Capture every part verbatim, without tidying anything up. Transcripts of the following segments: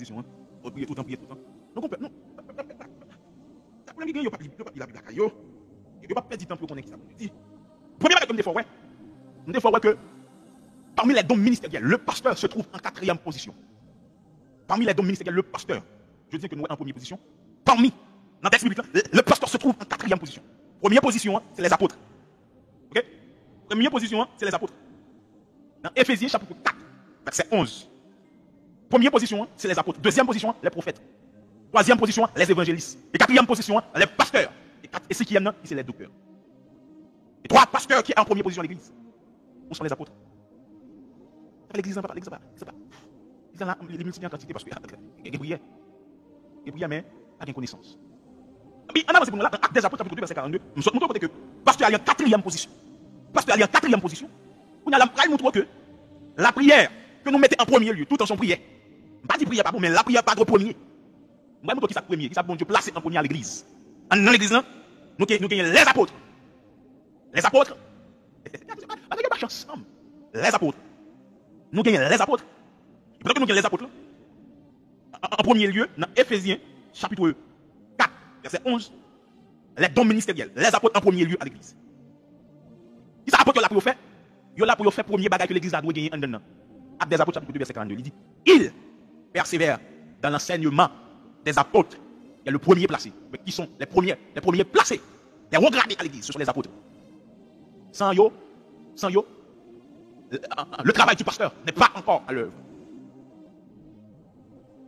pozisyon an. Fò w priye tout tan, priye tout tan. Nou konprann, nou. Sa pwoblèm ki gen, yo p ap li, yo p ap li Labib lakay yo. Yo p ap pèdi tan pou yo konnen ki sa Bondye di. Premye bagay ke m te fè w wè, m te fè w wè ke parmi les dons ministériels, le pasteur se trouve en quatrième position. Parmi les dons ministériels, le pasteur, je dis ke nou wè an premye pozisyon. Parmi, nan tèks biblik la, le, le pasteur se trouve en quatrième position. Premye pozisyon an, se les apôtres. Ok? Premye pozisyon an, se les apôtres. Nan Efezyen chapit kat, vèsè onz. Premye pozisyon an, se les apôtres. Dezyèm pozisyon an, les prophètes. Twazyèm pozisyon an, les évangélistes. E katriyèm pozisyon an, les pasteurs. E kat, e senkyèm nan, ki se les docteurs. E twa pastè ki an premye pozisyon legliz. Où sont les apôtres? Sa fè legliz lan pa, legliz lan pa, legliz lan pa. Legliz lan la, li, li miltipliye an kantite paske gen, gen priyè. Gen priyè, men pa gen konesans. Epi, ann avanse pou nou la, nan Actes des Apôtres, chapitre deux, verset quarante-deux, m sot montre w kote ke pastè a li an katriyèm pozisyon. Pastè a li an katriyèm pozisyon. Kounye a la, m pral montre w ke lapriyè ke nou mete an premye lye, toutan se yon priyè. M pa di priyè pa bon, men lapriyè pa dwe premye. M pral montre w kisa k premye, kisa Bondye plase an premye a legliz. Anndan legliz lan, nou gen, nou genyen les apôtres. Les apôtres. Bagay yo mache ansanm. Les apôtres. Nou genyen les apôtres. E pandan ke nou gen les apôtres la, an, an premye lye, nan Efezyen, chapit kat, vèsè onz, les dons ministériels, les apôtres en premier lieu à l'église. Kisa apot yo la pou yo fè? Yo la pou yo fè premye bagay ke legliz la dwe genyen anndan l nan. Actes des Apôtres, chapitre deux, verset quarante-deux, li di, ils persévèrent dans l'enseignement des apôtres. Il y a le premier placé. Mais qui sont les premiers? Les premiers placés, les hauts gradés à l'église, ce sont les apôtres. Sans yo, sans yo, le, le travail du pasteur n'est pas encore à l'œuvre.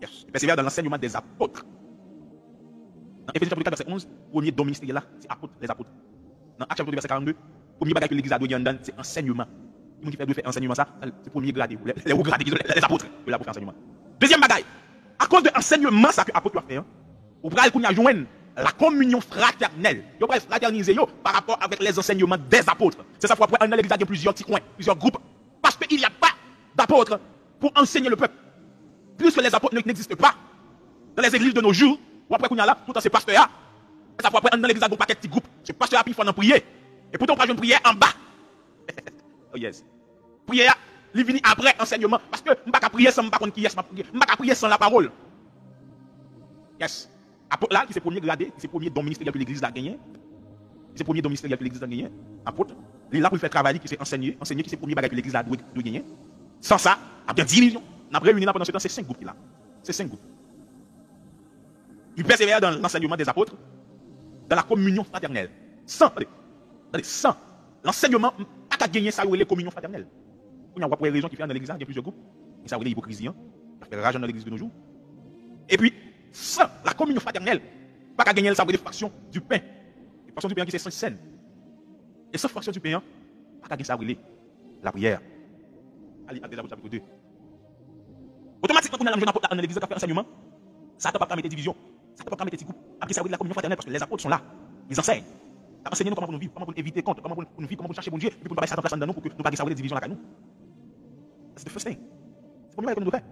Yes. Ils persévèrent dans l'enseignement des apôtres. Nan Efezyen chapit kat, vèsè onz, premye don ministeryèl la, se apot, les apôtres. Nan Actes chapit deux, vèsè karannde, premye bagay ke legliz la dwe gen anndan l, se ansèyman. Ki moun ki fè, dwe fè ansèyman sa? Se premye grade, les, les hauts gradés, ki se les, les apôtres, yo la pou fè ansèyman. Dezyèm bagay, akoz de ansèyman sa ke apot yo ap fè an, ou pral kounye a jwenn la communion fraternelle. Yo pral fraternize yo pa rapò avèk les enseignements des apôtres. Se sa fè w ap wè anndan legliz la gen plizyè ti kwen, plizyè gwoup. Parce qu'il n'y a pas d'apôtres pour enseigner le peuple. Puisque les apôtres ne, n'existent pas dans les églises de nos jours, w ap wè kounye a la, toutan se pastè a. Sa fè w ap wè anndan legliz la gon pakèt ti gwoup. Se pastè a pi fò nan priye. E poutan w pa jwenn priyè anba. Oh yes. Priyè a, li vini apre ansèyman. Paske m pa ka priye san m pa konn kiyès m ap priye. M pa ka priye san lapawòl. Yes. Apot la, ki se premye grade, ki se premye don ministeryèl ke legliz la genyen. Ki se premye don ministeryèl ke legliz la genyen. Apot, li la pou l fè travay li ki se ansèye. Ansèye ki se premye bagay ke legliz la dwe, dwe genyen. San sa, ap gen divizyon. N ap reyini la pandan se tan, se senk gwoup ki la. Se senk gwoup. Ils persévèrent dans l'enseignement des apôtres, dans la communion fraternelle. Sans, tande, tande, sans l'enseignement, m pa ka genyen sa yo rele communion fraternelle. Kounye a, w ap wè rezon ki fè anndan legliz la, gen plizyè gwoup. Gen sa yo rele ipokrizi an, k ap fè raj anndan legliz de nos jours. Epi, sans la communion fraternelle, pa ka genyen sa yo rele fraction du pain. E fraction du pain an ki se Sent Sèn. E sans fraction du pain an, pa ka gen sa yo rele lapriyè. A li Actes des Apôtres, chapitre deux. Otomatikman, kounye a la, m jwenn apot la anndan legliz la k ap fè ansèyman. Satan p ap ka mete divizyon. Satan p ap ka mete ti gwoup. Ap gen sa yo rele la communion fraternelle, paske les apôtres sont là. Ils enseignent. K ap anseye nou kòman pou nou viv, kòman pou nou evite kont, kòman pou nou, pou nou viv, kòman pou nou chache Bondye, epi pou nou pa bay Satan plas anndan nou, pou ke nou pa gen sa yo rele divizyon lakay nou. That's the first thing. Se premye bagay ke nou dwe fè.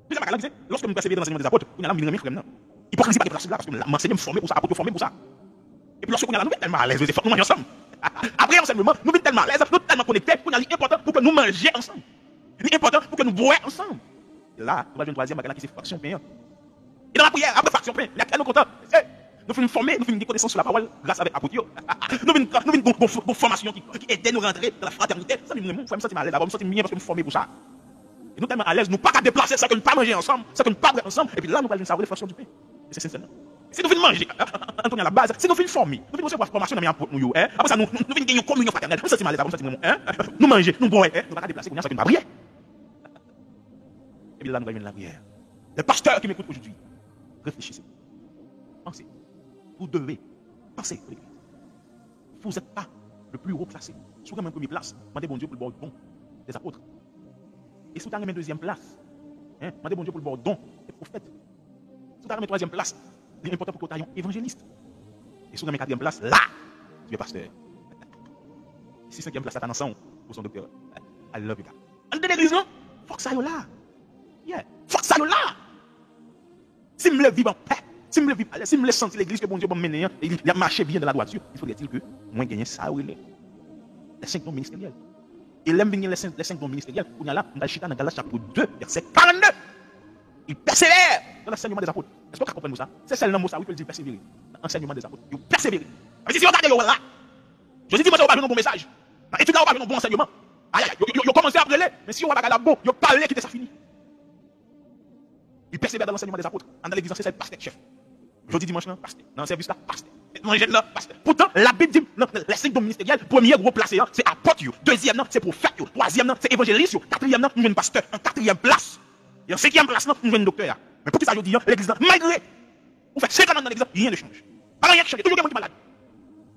Dezyèm bagay la, ki se, lòske m pèsevere nan ansèyman dèzapot, kounye a la, m vin renmen frè m nan. Ipokrizi pa gen plas li la, paske m anseye, m fòme pou sa, apot yo fòme pou sa. Epi lòske kounye a la, nou vin tèlman alèz, fòk nou manje ansanm. Apre ansèyman, nou vin tèlman alèz, nou tèlman konekte, kounye a, li enpòtan pou ke nou manje ansanm. Li enpòtan pou ke nou bwè ansanm. E la, nou pral jwenn twazyèm bagay la ki se fraksyon pen an. E nan lapriyè, apre fraksyon pen, lè nou kontan, nou fin fòme, nou fin gen konesans sou lapawòl gras avèk apot yo. Nou vin, nou vin gon, gon, gon fòmasyon ki, ki ede nou rantre nan lafratènite. Zanmi m renmen m, frè m santi m alèz avè w, m santi m byen paske m fòme pou sa. E nou tèlman alèz, nou pa ka deplase san ke n pa manje ansanm, san ke n pa bwè ansanm, epi la nou pral jwenn sa yo rele fraksyon di pen. E se Sent Sèn nan. Si nou fin manje, an, an, an, kounye a la baz, si nou fin fòme, nou fin resevwa fòmasyon nan men apot nou yo, en, apre sa nou, nou, nou vin gen yon kominyon fratènèl, m santi m alèz avè w, m santi m renmen w, en, nou manje, nou bwè, en, nou pa ka deplase kounye a san ke n pa priye. Epi la nou pral jwenn lapriyè. Les pasteurs qui m'écoutent aujourd'hui, réfléchissez. Pensez. Vous devez penser pour l'église. Vous êtes pas le plus haut classé. Si w renmen premye plas, mande Bondye pou l ba w don dèzapot. E si w ta renmen dezyèm plas, en, mande Bondye pou l ba w don de pwofèt. Si w ta renmen twazyèm plas, li enpòtan pou ke w ta yon evanjelis. E si w renmen katriyèm plas, la, tu es pasteur. Si senkyèm plas la ta nan san w, ou se yon doktè. I love you, God. Anndan legliz lan, fòk sa yo la. Yeah. Fòk sa yo la. Si m vle viv anpè, si m vle viv alèz, si m vle santi legliz ke Bondye ban m mennen an, e li, li ap mache byen dans la droiture, il faudrait-il que mwen genyen sa yo rele les cinq dons ministériels. E lè m vin gen les cinq, les cinq dons ministériels, kounye a la, m pral chita nan Galat chapit de, vèsè karannde. Ils persévèrent dans l'enseignement des apôtres. Èske w ka konprann mo sa? Se sèl nan mo sa wi ke l di persevere. Nan ansèyman dèzapot. Yo persevere. Sa vle di si yo gade yo wè la. Jodi dimanch yo pa jwenn yon bon mesaj. Nan etid la yo pa jwenn yon bon ansèyman. Ayayay, yo, yo, yo kòmanse ap rele. Men si yo wè bagay la bon, yo pale kite sa fini. Ils persévèrent dans l'enseignement des apôtres. Anndan legliz lan se sèl pastè k chèf. Jodi dimanch lan, pastè. Nan sèvis la, pastè. Nan jèn nan, pastè. Poutan, Labib di m, nan, nan lè senk don ministeryèl, premye gwo plase an, se apot yo. Dezyèm nan, se pwofèt yo. Twazyèm nan, se evanjelis yo. Katriyèm nan, nou jwenn pastè. An katriyèm plas. E an senkyèm plas lan, nou jwenn doktè a. Men poukisa jodi an, legliz lan, malgre ou fè senkant an nan legliz lan, rien ne change. Pa gen anyen ki chanje. Toujou gen moun ki malad.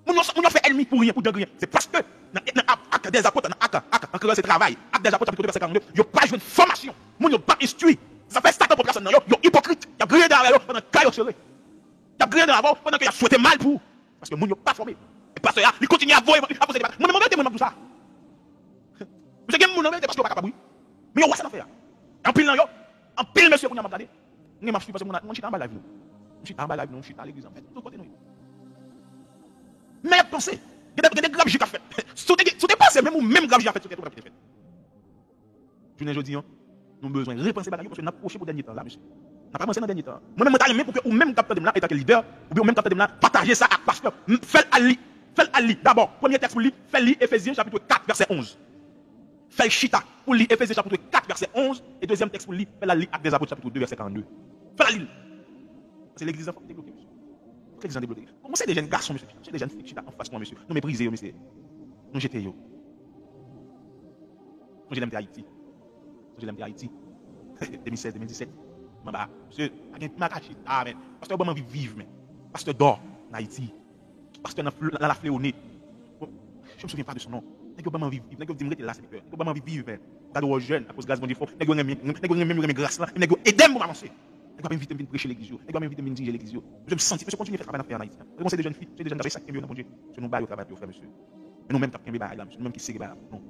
Moun yo, moun yo fè ènmi pou rien, pou dan griyen. Se paske nan, nan Ak, Ak dèzapot, nan Ak, Ak, an kreyòl se travay. Ak dèzapot, chapit de, vèsè karannde, yo pa jwenn fòmasyon. Moun yo p ap enstwi. Sa fè Satan pran plas nan yo, yo ipokrit. Y ap griyen dan avè yo pandan kè yo sere. Y ap griyen dan avè w pandan ke y ap swete mal pou ou. Paske moun yo pa fòme. E pastè a, li kontinye ap voye, ap poze deba. Mwen menm, an verite, mwen, m ap di w sa. Mesye, gen moun, an verite, paske yo pa kapab, wi. Men yo wè sa n ap fè a. Anpil nan yo, anpil mesye kounye a m ap gade. Mwen, m ap swiv paske moun, moun chita anba live nou. M chita anba live nou, m chita legliz an fèt. Tout kote nou ye. Men y ap panse. Gen de, gen de grap ji k ap fèt. Si w te, si w te panse, menm ou menm grap ji ap fèt sou tèt ou, p ap kite fèt. Jounen jodi an, nou bezwen repanse bagay yo, paske n ap pwoche pou dènye tan la, mesye. N ap avanse nan dènye tan an. Mwen menm, mwen ta renmen pou ke ou menm k ap tande m la, antanke lidè, oubyen ou menm k ap tande m la, pataje sa ak pastè. M, fè l al li. Fè l al li. Dabò, premye tèks pou li, fè l li Efezyen chapit kat, vèsè onz. Fè l chita pou li Efezyen chapit kat, vèsè onz, e dezyèm tèks pou li, fè l al li Ak dèzapot chapit de, vèsè karannde. Fè l al li l. Paske legliz lan fòk debloke, mesye. Fòk legliz lan debloke. Kòman se de jèn gason, mesye, se de jèn fi ki chita anfas mwen, mesye. Nou meprize yo, mesye. Nou jete yo. Sonje lè m te Ayiti. Sonje lè m te Ayiti. De mil sèz, de mil disèt. M anba. Mesye, pa gen, pa ka chita, men. Pastè yo ban m anvi viv, men. Pastè Dò, nan Ayiti. Pastè nan, nan La Fleonne. Bon, je me souviens pas de son nom. Nèg yo ban m anvi viv. Nèg yo di m rete la, sèvitè. Nèg yo ban m anvi viv, men. Gade w jèn, akoz gras Bondye fè w. Nèg yo renmen, nèg yo renmen m, renmen gras lan. Nèg yo ede m pou m avanse. Nèg yo ap envite m vin preche legliz yo. Nèg yo ap envite m vin dirije legliz yo. Mesye, m santi, mesye, kontinye fè travay n ap fè an Ayiti an. Paske se de jèn fi, se de jèn gason, se sa k kenbe yo nan Bondye. Se nou ba yo travay pou yo fè, mesye. Men nou menm k ap kenbe bagay la, mesye, nou menm ki sere bagay la pou nou.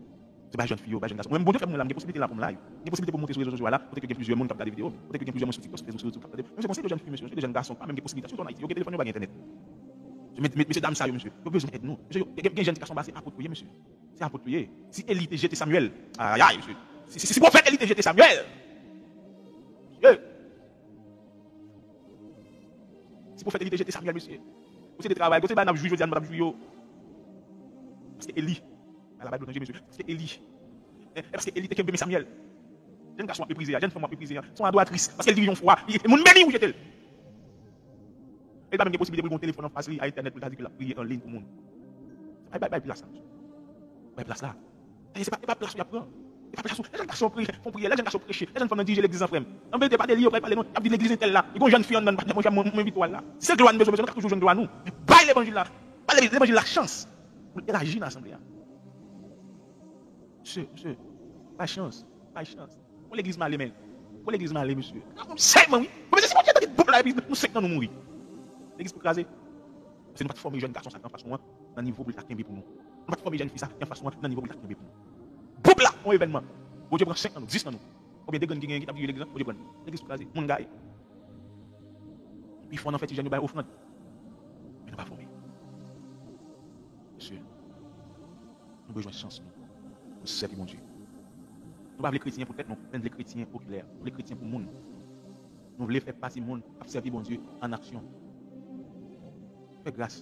Se pa jèn fi yo, pa jèn gason. Mwen menm, Bondye fè pou mwen la, m gen posiblite la pou m live. M gen posiblite pou m monte sou rezo sosyo a la, kote ke gen plizyè moun k ap gade videyo m, kote ke gen plizyè moun sou TikTok, sou rezo sosyo k ap tande m. Men se konsa, se de jèn fi, mesye, se de jèn gason, pa menm gen posiblite, sitou an Ayiti, yo gen telefòn, yo pa gen entènèt. Men, men, mesye dam sa yo, mesye, yo bezwen èd nou. Mesye, yo, gen, gen jèn ti gason ba se apot yo ye, mesye. Se apot yo ye. Si Eli te jete Samyèl, ayayay, mesye. Si, si, si, si pwofèt Eli te jete Samyèl, mesye. Si pwofèt Eli te jete Samyèl, mesye. Ou se de travay, ou se bagay n ap jwi jodi a, nou pa t ap jwi yo. Paske Eli. Ala bay dlo nan je, mesye. Paske Eli. E, e paske Eli te kenbe men Samyèl. Jèn gason w ap meprize a, jèn fanm w ap meprize a. Se yon adoratris. Paske l dirijan yon fwa. Li, moun beni ou jete l. E li pa menm gen posiblite pou l gen yon telefòn anfas li, a entènèt pou l ta di ke l ap priye an liy pou moun. Bay, bay, bay plas la, mesye. Bay plas la. Dayè, se pa, se pa plas ou y ap pran. Se pa plas ou. Lè jèn gason pri-, fè yon priyè, lè jèn gason preche, lè jèn fanm nan dirije legliz lan, frè m. An verite, pa de li yo pral pale, non. Y ap di legliz entèl la. Li gen yon jèn fi anndan, mwen, mwen, mwen envite w al la. Si se glwa nou bezwen, mesye, nou ka toujou jwenn glwa nou. Men bay levanjil la. Bay levanjil la chans pou l elaji nan asanble a. Mesye, mesye, bay chans, bay chans. Yon legliz male, men. Yon legliz male, mesye. Sèlman, wi. Bon, mesye, si Bondye tande boum la, epi nou senk nan nou mouri. Legliz pou kraze. Paske nou pa t fòme jèn gason sa ki anfas nou an nan nivo pou l ta kenbe pou nou. Nou pa t fòme jèn fi sa ki anfas nou an nan nivo pou l ta kenbe pou nou. Boum la, yon evènman. Bondye pran senk nan nou, dis nan nou. Konbyen de grenn ki genyen ki t ap dirije legliz lan? Bondye pran li. Legliz pou kraze. Moun gaye. Pi fò nan fè ti jèn yo bay ofrann. Men nou pa fòme. Mesye. Nou bezwen chans nou pou sèvi Bondye. Nou pa vle kretyen pou tèt nou, men nou vle kretyen popilè. Nou vle kretyen pou moun. Nou vle fè pati moun k ap sèvi Bondye an aksyon. Fè gras.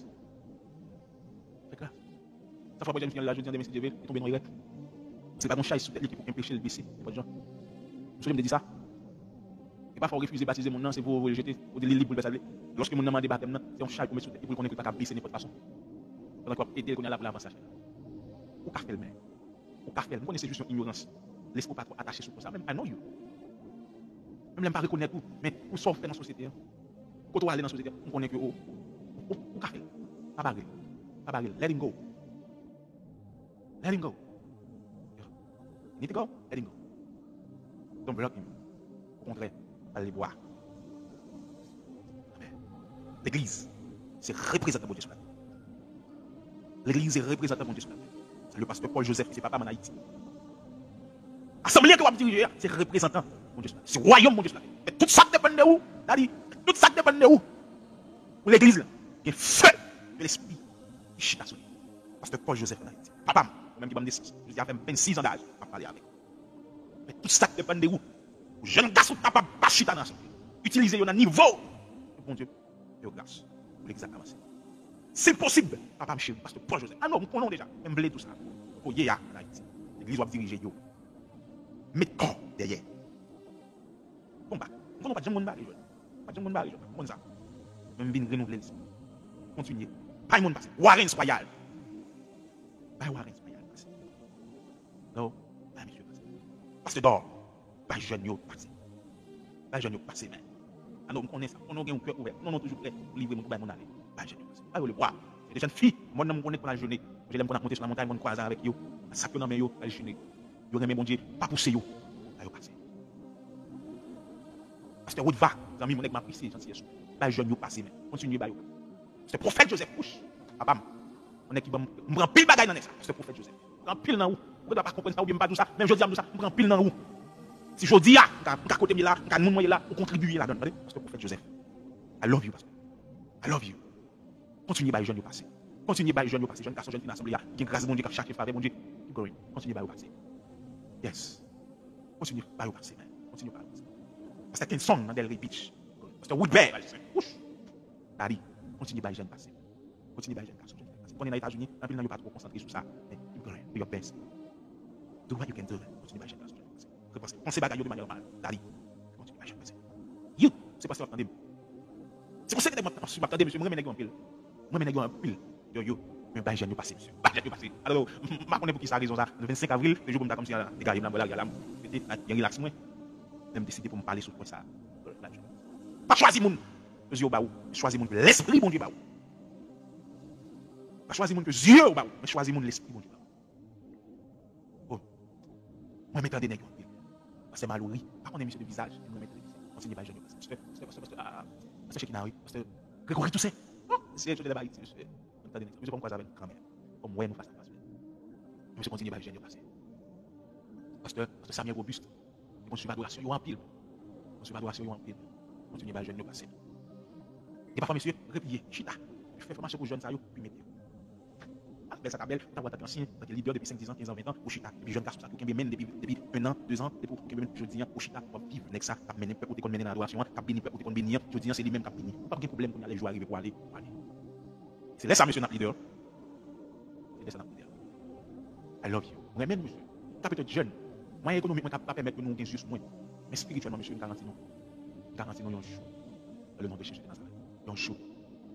Fè gras. Sa fè w wè jèn fi an la jodi an, demen si Dye vle, li tonbe nan erè. Paske li pa gen yon chay sou tèt li ki pou enpeche l bese nenpòt jan. Ou sonje m te di sa? E pafwa w refize batize moun nan, se vre w voye l jete, ou di li lib pou l fè sa l vle. Lòske moun nan mande batèm nan, se yon chay pou w met sou tèt li pou l konnen ke l pa ka bese nenpòt fason. Pandan ke w ap ede l kounye a la pou l avanse a chay la. Ou ka fè l, men. Ou ka fè l. M konnen se jis yon inyorans. Lespri w pa twò atache sou konsa. Men I know you. Menm lè m pa rekonèt ou, men pou sa w fè nan sosyete an, kote w ale nan sosyete an, m konnen ke ou, ou, ou ka fè l. Pa bare l. Pa bare l. Let him go. Let him go. You need to go. Let him go. Don't block him. Okontrè, ba l lebwa. Legliz se reprezantan Bondye sou latè. Legliz se reprezantan Bondye sou latè. Sa le pastè Paul Joseph ki se papa m ann Ayiti. Asanble ke w ap dirije a, se reprezantan Bondye sou latè. Se wayòm Bondye sou latè. Fè tout sa k depann de ou, Dali, fè tout sa k depann de ou. Pou legliz la, gen fè de Lespri ki chita sou li. Pastè Paul Joseph ann Ayiti. Papa m, mwen menm ki ban m nesans. Jodi a fè m vennsis an daj, m ap pale avè w. Fè tout sa k depann de ou. Pou jèn gason kapab pa chita nan asanble. Itilize yo nan nivo. Bondye fè yo gras pou legliz la avanse. Si l posib, papa m cheri, pastè Paul Joseph. Ah non, m konnen w deja, men m vle tou sa. Kote w ye a, ann Ayiti. Legliz w ap dirije yo. Met kò w dèyè. Konba. M konnen w pa t janm konn bare jwèt. W pa t janm konn bare jwèt. M konn sa. Men m vin renouvle l. Kontinye. Bay moun pase. Warens Royal. Bay Warens Royal pase. Non. Bay misye pase. Pastè Dor. Bay jèn yo pase. Bay jèn yo pase, men. Ano, m konnen sa. M konnen w gen yon kè ouvè. M konnen w toujou prè pou livre moun, pou bay moun ale. Bay jèn yo pase. Bay yo le bwa. Se de jèn fi. Mòn nan m konnen konn al jene. Mwen, lè m konn ap monte sou lamontay, mwen kwaze avèk yo. Sak yo nan men yo, al jene. Yo renmen Bondye, pa pouse yo. Bay yo pase. Pastè Rodva, zanmi m, yon nèg m apresye jantiyès ou. Bay jèn yo pase, men. Kontinye bay yo pase. Pastè Pwofèt Joseph, wouch, papa m. Yon nèg ki ban m, m pran anpil bagay nan nèg sa. Pastè Pwofèt Joseph. M pran anpil nan ou. Ou gendwa pa konprann sa oubyen m pa di w sa, men jodi a m di w sa, m pran anpil nan ou. Si jodi a, m ka, m ka kote m ye la, m ka moun mwen ye la, ou kontribiye ladan l, tande? Pastè Pwofèt Joseph. I love you, pastè. I love you. Kontinye bay jèn yo pase. Kontinye bay jèn yo pase. Jèn gason, jèn fi nan asanble a, ki gen gras Bondye, k ap chache favè Bondye. Keep going. Kontinye bay yo pase. Yes. Kontinye bay yo pase, man. Kontinye bay yo pase. Pastè Kenson nan Delray Beach. Pastè Woodbert, wouch. Daddy, kontinye bay jèn pase. Kontinye bay jèn gason, jèn fi pase. M konnen nan Etazini, anpil nan yo pa twò konsantre sou sa. Men, keep going. Do your best. Do what you can do, man. Kontinye bay jèn gason, jèn fi pase. Repanse, panse bagay yo de manyè nòmal. Daddy, kontinye bay jèn pase. Youth, se pastè w ap tande m. Se konsa ke nèg m ap, m ap, m ap tande, mesye, mwen renmen nèg yo anpil. Mwen renmen nèg yo anpil. Yo, yo, men bay jèn yo pase, mesye. Bay jèn yo pase. Alò, m pa konnen pou ki sa rezon sa. Vennsenk avril, se jou pou m ta kòmsi a degage m la, m wè lari a la, m rete, gen relax mwen. Men m deside pou m pale sou pwen sa. Pa chwazi moun ke zye w ba ou, men chwazi moun ke lespri Bondye ba ou. Pa chwazi moun ke zye w ba ou, men chwazi moun lespri Bondye ba ou. Oh. Mwen renmen tande nèg yo anpil. Pastè Malory, pa konnen misye de vizaj, men mwen renmen tande misye. Kontinye bay jèn yo pase. Pastè, pastè, pastè, pastè, ah, pastè Shekinah, wi, pastè Gregory Toussaint. Oh, mesye, yo te lè ba Ayiti, mesye. Mwen tande nèg sa. Mesye, fò m kwaze avè l kanmenm. Fò m wè nou fas a fas, mesye. Mesye, kontinye bay jèn yo pase. Pastè, pastè Samuel Robuste, li konn swiv adorasyon yo anpil. Li konn swiv adorasyon yo anpil. Kontinye bay jèn yo pase. E pafwa, mesye, repliye, chita. Fè fòmasyon pou jèn sa yo, pi mete yo. Bèl sa ka bèl, ou ta wè tanke ansyen, tanke lidè depi senk, diz an, kenz an, ven an, ou chita. Epi jèn gason sa ki ou kenbe men l depi, depi en an, de zan, depi ou kenbe men l jodi an, ou chita, w ap viv nèg sa k ap mennen pèp ou te konn mennen nan adorasyon an, k ap beni pèp ou te konn beni an, jodi an se li menm k ap beni. Ou p ap gen pwoblèm kounye a lè jou a rive pou w ale, ou ale. Se lè sa, mesye, n ap lidè. Se lè sa n ap lidè. I love you. Mwen renmen nou, mesye. M ka petèt jèn. Mwayen ekonomik mwen ka pa pèmèt ke nou gen zye sou mwen. Men espirityèlman, mesye, m garanti nou. M garanti nou yon jou. Dans le nom de Jésus de Nazareth. Yon jou.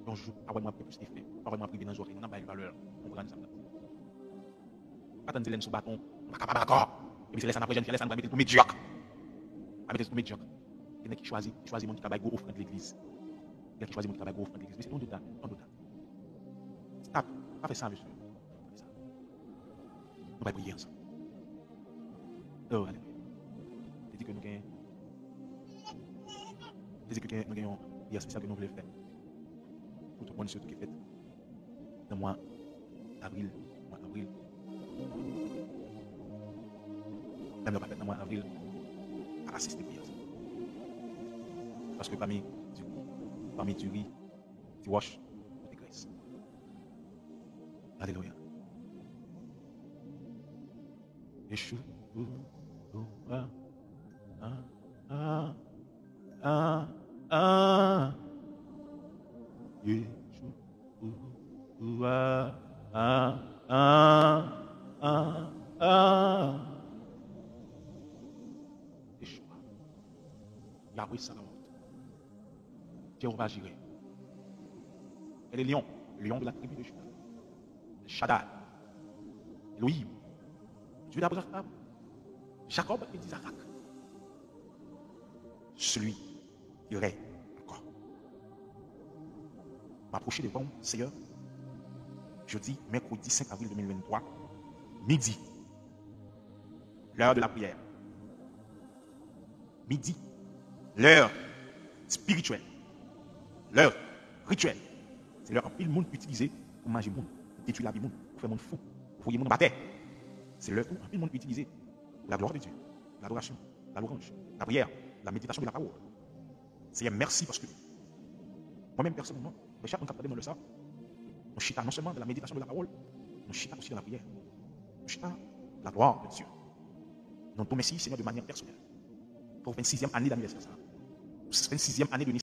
Yon jou, pawòl mwen ap gen plis efè. Pawòl mwen ap rive nan zòrèy nou, n ap ba l valè. Konprann sa m ap di. Pa tann se lè n sou baton, nou pa kapab ankò. Epi se lè sa n ap wè jèn fi a, lè sa nou pral mete l pou medyòk. Pral mete l pou medyòk. Gen nèg ki chwazi, ki chwazi moun ki ka bay gwo ofrann legliz. Gen nèg ki chwazi moun ki ka bay gwo ofrann legliz. Mesye, don't do that. Don't do that. Stop. Pa fè sa, mesye. Pa fè sa. Nou pral priye ansanm. Oh, alelouya. Te di ke nou gen, te di ke gen, nou gen yon priyè espesyal ke nou vle fè pou tout moun, sitou ki fèt nan mwa avril, mwa avril. Menm lè w pa fèt nan mwa avril, pa asiste priyè sa. Paske pami, pami diri, ti wòch, ou te grès. Alelouya. Yeshua, ah, ah, ah, ah, ah. Yeshua, ah, ah, ah, ah. Yeshua. Yahweh Sabaoth. Jéhovah Jireh. El Elyon, Lion de la tribu de Juda. El Shaddai. Elohim. Dieu d'Abraham, Jacob et d'Isaac. Celui qui règne encore. M'approcher devant, Seigneur, jeudi, mercredi cinq avril deux mille vingt-trois, midi. L'heure de la prière. Midi, lè espirityèl, lè rityèl. Se lè anpil moun itilize pou manje moun, pou detwi lavi moun, pou fè moun fou, pou voye moun anba tè. Se lè tou anpil moun itilize pou la gloire de Dieu, l'adoration, la louange, la prière, la méditation de la parole. Seyè, mèsi paske mwen menm pèsonèlman, men chak moun k ap tande mwen lè sa, nou chita non sèlman dans la méditation de la parole, nou chita osi dans la prière. Nou chita la gloire de Dieu. Nou di w mèsi, Seyè, de manière personnelle. Pou vennsizyèm ane danivèsè sa. Vennsizyèm ane de